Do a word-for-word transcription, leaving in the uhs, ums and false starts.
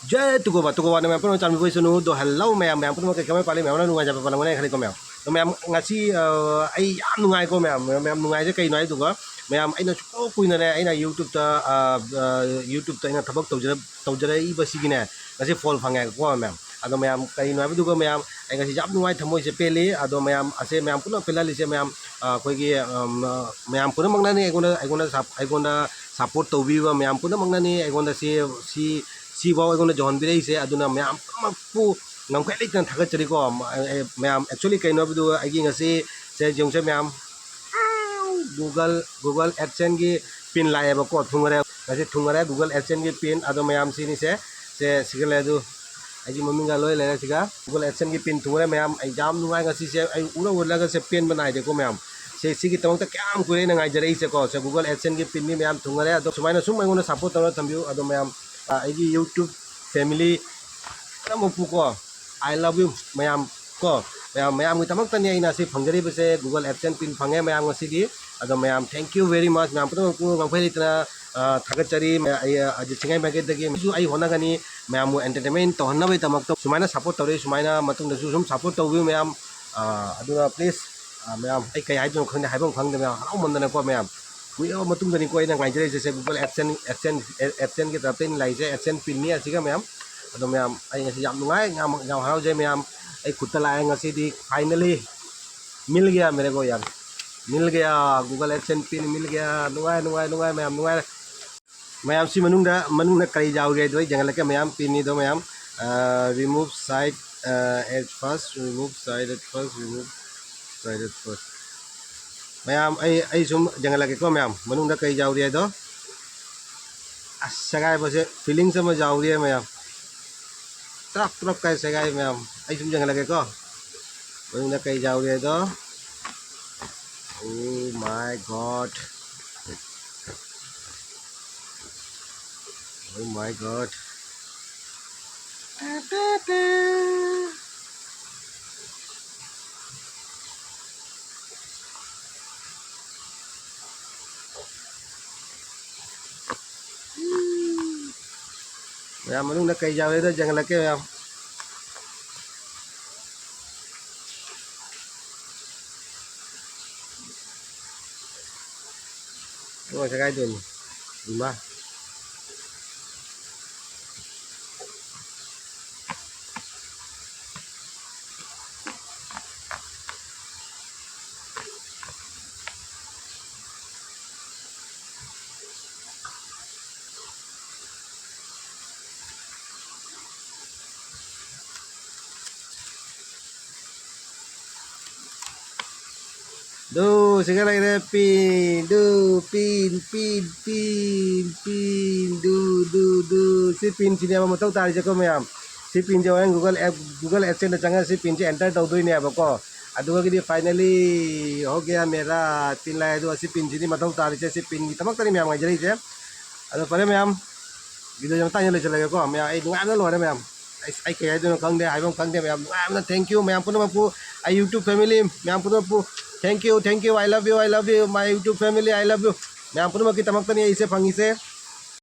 J ꯇꯨꯀꯣꯕ, ꯇꯨꯀꯣꯕ ꯅ ꯃꯌꯥꯝ ꯄꯨꯝꯅꯃꯛ ꯆꯥꯟꯕꯤꯕ ꯑꯣꯏꯁꯅꯨ꯫ ꯑꯗꯣ ꯍꯜꯂꯣ ꯃꯌꯥꯝ, ꯃꯌꯥꯝ ꯄꯨꯝꯅꯃꯛ ꯀꯩ ꯀꯃꯥꯏ ꯄꯥꯜꯂꯤ? ꯃꯌꯥꯝꯅ ꯅꯨꯡꯉꯥꯏꯖꯕ ꯄꯥꯜꯂꯝꯒꯅꯤ ꯈꯜꯂꯤꯀꯣ ꯃꯌꯥꯝ꯫ ꯑꯗꯣ ꯃꯌꯥꯝ ꯉꯁꯤ, ꯑ, ꯑꯩ ꯌꯥꯝ ꯅꯨꯡꯉꯥꯏꯀꯣ ꯃꯌꯥꯝ꯫ ꯃꯌꯥꯝ, ꯃꯌꯥꯝ ꯅꯨꯡꯉꯥꯏꯖꯦ ꯀꯩꯅꯣ ꯍꯥꯏꯗꯨꯒ, ꯃꯌꯥꯝ ꯑꯩꯅ ꯁꯨꯛꯀꯨꯏ ꯀꯨꯏꯅꯅꯦ, ꯑꯩꯅ YouTube-ꯇ, ꯑ, ꯑ, YouTube-ꯇ ꯑꯩꯅ ꯊꯕꯛ ꯇꯧꯖꯔ-, ꯇꯧꯖꯔꯛꯏꯕꯁꯤꯒꯤꯅꯦ, ꯉꯁꯤ ꯐꯣꯜ ꯐꯪꯉꯦꯀꯣ ꯃꯌꯥꯝ꯫ ꯑꯗꯣ ꯃꯌꯥꯝ ꯀꯩꯅꯣ ꯍꯥꯏꯕꯗꯨꯒ ꯃꯌꯥꯝ, ꯑꯩ ꯉꯁꯤ ꯌꯥꯝ ꯅꯨꯡꯉꯥꯏ, ꯊꯃꯣꯏꯁꯦ ꯄꯦꯜꯂꯤ꯫ ꯑꯗꯣ ꯃꯌꯥꯝ ꯑꯁꯦ ꯃꯌꯥꯝ ꯄꯨꯟꯅ ꯄꯦꯜꯍꯜꯂꯤꯁꯦ ꯃꯌꯥꯝ, ꯑ, ꯑꯩꯈꯣꯏꯒꯤ, ꯑꯝ, ꯑ, ꯃꯌꯥꯝ ꯄꯨꯝꯅꯃꯛꯅꯅꯦ ꯑꯩꯉꯣꯟꯗ, ꯑꯩꯉꯣꯟꯗ ꯁꯞ-, ꯑꯩꯉꯣꯟꯗ support ꯇꯧꯕꯤꯕ ꯃꯌꯥꯝ ꯄꯨꯝꯅꯃꯛꯅꯅꯤ꯫ ꯑꯩꯉꯣꯟꯗ ꯁꯤ, ꯁꯤ, ꯁꯤꯐꯥꯎ ꯑꯩꯉꯣꯟꯗ ꯌꯧꯍꯟꯕꯤꯔꯛꯏꯁꯦ꯫ ꯑꯗꯨꯅ ꯃꯌꯥꯝ ꯄꯨꯝꯅꯃꯛꯄꯨ ꯉꯝꯈꯩ ꯂꯩꯇꯅ ꯊꯥꯒꯠꯆꯔꯤꯀꯣ꯫ ꯃ-, ꯑꯦ, ꯃꯌꯥꯝ, actually ꯀꯩꯅꯣ ꯍꯥꯏꯕꯗꯨ ꯑꯩꯒꯤ ꯉꯁꯤ ꯁꯦ ꯌꯦꯡꯉꯨꯁꯦ ꯃꯌꯥꯝ꯫ Google, Google AdSense-ꯒꯤ pin ꯂꯥꯛꯑꯦꯕꯀꯣ, ꯊꯨꯡꯉꯔꯦ꯫ ꯉꯁꯤ ꯊꯨꯡꯉꯔꯦ Google AdSense-ꯒꯤ pin꯫ ꯑꯗꯣ ꯃꯌꯥꯝ ꯁꯤꯅꯤꯁꯦ, ꯁꯦ, ꯁꯤꯒ ꯂꯩ ꯑꯗꯨ꯫ ꯑꯩꯒꯤ ꯃꯃꯤꯡꯒ ꯂꯣꯏ ꯂꯩꯔꯦ ꯁꯤꯒ꯫ Google AdSense-ꯒꯤ pin ꯊꯨꯡꯉꯔꯦ ꯃꯌꯥꯝ꯫ ꯑꯩ ꯌꯥꯝ ꯅꯨꯡꯉꯥꯏ ꯉꯁꯤꯁꯦ꯫ ꯑꯩ ꯎꯔ ꯎꯔꯂꯒ ꯁꯦ ꯄꯦꯟꯕ ꯅꯥꯏꯗꯦꯀꯣ ꯃꯌꯥꯝ꯫ ꯁꯦ, ꯁꯤꯒꯤꯗꯃꯛꯇ ꯀꯌꯥꯝ ꯀꯨꯏꯔꯦ ꯑꯩꯅ ꯉꯥꯏꯖꯔꯛꯏꯁꯦꯀꯣ꯫ ꯁꯦ, Google AdSense-ꯒꯤ pin-ꯅꯤ ꯃꯌꯥꯝ, ꯊꯨꯡꯉꯔꯦ꯫ ꯑꯗꯣ ꯁꯨꯃꯥꯏꯅ ꯁꯨꯝ ꯑꯩꯉꯣꯟꯗ support ꯇꯧꯔ ꯊꯝꯕꯤꯌꯨ꯫ ꯑꯗꯣ ꯃꯌꯥꯝ, ꯑ, ꯑꯩꯒꯤ YouTube family ꯄꯨꯝꯅꯃꯛꯄꯨꯀꯣ, I love you ꯃꯌꯥꯝ ꯀꯣ꯫ ꯃꯌꯥꯝ, ꯃꯌꯥꯝꯒꯤꯗꯃꯛꯇꯅꯤ ꯑꯩꯅ ꯁꯤ ꯐꯪꯖꯔꯤꯕꯁꯦ꯫ Google AdSense pin ꯐꯪꯉꯦ ꯃꯌꯥꯝ ꯉꯁꯤꯗꯤ꯫ ꯑꯗꯣ ꯃꯌꯥꯝ, thank you very much꯫ ꯃꯌꯥꯝ ꯄꯨꯝꯅꯃꯛꯄꯨ ꯉꯝꯈꯩ ꯂꯩꯇꯅ, ꯑ, ꯊꯥꯒꯠꯆꯔꯤ꯫ ꯃ-, ꯑꯩ, ꯑ, ꯑꯖꯤꯠ ꯁꯤꯡꯉꯩ ꯃꯥꯏꯀꯩꯗꯒꯤ꯫ ꯑꯩꯁꯨ ꯑꯩ ꯍꯣꯠꯅꯒꯅꯤ꯫ ꯃꯌꯥꯝꯕꯨ entertainment ꯇꯧꯍꯟꯅꯕꯒꯤꯗꯃꯛꯇ ꯁꯨꯃꯥꯏꯅ support ꯇꯧꯔꯤ, ꯁꯨꯃꯥꯏꯅ ꯃꯇꯨꯡꯗꯁꯨ ꯁꯨꯝ support ꯇꯧꯕꯤꯌꯨ ꯃꯌꯥꯝ꯫ ꯑ, ꯑꯗꯨꯅ please, ꯑ, ꯃꯌꯥꯝ, ꯑꯩ ꯀꯩ ꯍꯥꯏꯗꯣꯏꯅꯣ ꯈꯪꯗꯦ, ꯍꯥꯏꯐꯝ ꯈꯪꯗꯦ ꯃꯌꯥꯝ, ꯍꯔꯥꯎꯃꯟꯗꯅꯀꯣ ꯃꯌꯥꯝ꯫ ꯀꯨꯏꯔꯕ ꯃꯇꯨꯡꯗꯅꯤꯀꯣ ꯑꯩꯅ ꯉꯥꯏꯖꯔꯤꯁꯦ꯫ ꯁꯦ, Google AdSense, AdSense, AdSense-ꯒꯤ ꯇꯔꯞꯇ ꯑꯩꯅ ꯂꯥꯛꯏꯁꯦ, AdSense pin-ꯅꯤ ꯑꯁꯤꯒ ꯃꯌꯥꯝ꯫ ꯑꯗꯣ ꯃꯌꯥꯝ, ꯑꯩ ꯉꯁꯤ ꯌꯥꯝ ꯅꯨꯡꯉꯥꯏ, ꯌꯥꯝ, ꯌꯥꯝ ꯍꯔꯥꯎꯖꯩ ꯃꯌꯥꯝ꯫ ꯑꯩ ꯈꯨꯠꯇ ꯂꯥꯛꯑꯦ ꯉꯁꯤꯗꯤ, finally꯫ Mill gaya mere ko yaar, mill gaya, Google AdSense pin mill gaya꯫ ꯅꯨꯡꯉꯥꯏ, ꯅꯨꯡꯉꯥꯏ, ꯅꯨꯡꯉꯥꯏ ꯃꯌꯥꯝ, ꯅꯨꯡꯉꯥꯏꯔꯦ꯫ ꯃꯌꯥꯝ, ꯁꯤ ꯃꯅꯨꯡꯗ, ꯃꯅꯨꯡꯗ ꯀꯔꯤ ꯌꯥꯎꯔꯤ ꯍꯥꯏꯗꯣ ꯑꯩ ꯌꯦꯡꯍꯜꯂꯛꯀꯦ ꯃꯌꯥꯝ, pin-ꯅꯤꯗꯣ ꯃꯌꯥꯝ꯫ ꯑ, remove side, ꯑ, at first, remove side at first, remove side at first꯫ ꯃꯌꯥꯝ, ꯑꯩ, ꯑꯩ ꯁꯨꯝ ꯌꯦꯡꯍꯜꯂꯛꯀꯦꯀꯣ ꯃꯌꯥꯝ, ꯃꯅꯨꯡꯗ ꯀꯔꯤ ꯌꯥꯎꯔꯤ ꯍꯥꯏꯗꯣ꯫ ꯑꯁ, ꯁꯦꯒꯥꯏꯕꯁꯦ feelings ꯑꯃ ꯌꯥꯎꯔꯤꯌꯦ ꯃꯌꯥꯝ꯫ ꯇ꯭ꯔꯞ ꯇ꯭ꯔꯞ ꯀꯥꯏ ꯁꯦꯒꯥꯏ ꯃꯌꯥꯝ꯫ ꯑꯩ ꯁꯨꯝ ꯌꯦꯡꯍꯜꯂꯛꯀꯦꯀꯣ꯫ ꯃꯅꯨꯡꯗ ꯀꯩ ꯌꯥꯎꯔꯤ ꯍꯥꯏꯗꯣ꯫ Oh my God. Oh my God. ꯃꯌꯥꯝ, ꯃꯅꯨꯡꯗ ꯀꯩ ꯌꯥꯎꯔꯦꯗꯣ ꯌꯦꯡꯍꯜꯂꯛꯀꯦ ꯃꯌꯥꯝ꯫ ꯂꯣꯏ ꯁꯦꯒꯥꯏꯗꯣꯏꯅꯤ꯫ ꯏꯃꯥ꯫ ꯗꯨ, ꯁꯤꯒ ꯂꯩꯔꯦ ꯄꯤꯟ꯫ ꯗꯨ, ꯄꯤꯟ, ꯄꯤꯟ, ꯄꯤꯟ, ꯄꯤꯟ, ꯗꯨ, ꯗꯨ, ꯗꯨ꯫ ꯁꯤ ꯄꯤꯟꯁꯤꯅꯦꯕ ꯃꯊꯧ ꯇꯥꯔꯤꯁꯦꯀꯣ ꯃꯌꯥꯝ꯫ ꯁꯤ ꯄꯤꯟꯁꯦ ꯍꯣꯔꯦꯟ Google App, Google AdSense ꯆꯪꯉꯒ ꯁꯤ ꯄꯤꯟꯁꯦ enter ꯇꯧꯗꯣꯏꯅꯦꯕꯀꯣ꯫ ꯑꯗꯨꯒꯗꯤ finally, "ꯍꯣ ꯒꯌꯥ ꯃꯦꯔꯥ ꯄꯤꯟ ꯂꯥꯛꯑꯦ"꯫ ꯑꯗꯨꯒ ꯁꯤ ꯄꯤꯟꯁꯤꯗꯤ ꯃꯊꯧ ꯇꯥꯔꯤꯁꯦ, ꯁꯤ ꯄꯤꯟꯒꯤꯗꯃꯛꯇꯅꯤ ꯃꯌꯥꯝ ꯉꯥꯏꯖꯔꯤꯁꯦ꯫ ꯑꯗꯣ ꯐꯔꯦ ꯃꯌꯥꯝ, ꯚꯤꯗꯤꯑꯣꯁꯦ ꯃꯇꯥꯡ ꯌꯧ ꯂꯣꯏꯁꯤꯜꯂꯒꯦꯀꯣ ꯃꯌꯥꯝ꯫ ꯑꯩ ꯅꯨꯡꯉꯥꯏꯕꯅ ꯂꯣꯏꯔꯦ ꯃꯌꯥꯝ꯫ ꯑꯩ, ꯑꯩ ꯀꯩ ꯍꯥꯏꯗꯣꯏꯅꯣ ꯈꯪꯗꯦ, ꯍꯥꯏꯐꯝ ꯈꯪꯗꯦ ꯃꯌꯥꯝ꯫ ꯅꯨꯡꯉꯥꯏꯕꯅ thank you ꯃꯌꯥꯝ ꯄꯨꯝꯅꯃꯛꯄꯨ, ꯑꯩ YouTube family ꯃꯌꯥꯝ ꯄꯨꯝꯅꯃꯛꯄꯨ thank you, thank you, I love you, I love you, my YouTube family, I love you꯫ ꯃꯌꯥꯝ ꯄꯨꯝꯅꯃꯛꯀꯤꯗꯃꯛꯇꯅꯤ ꯑꯩꯁꯦ ꯐꯪꯉꯤꯁꯦ꯫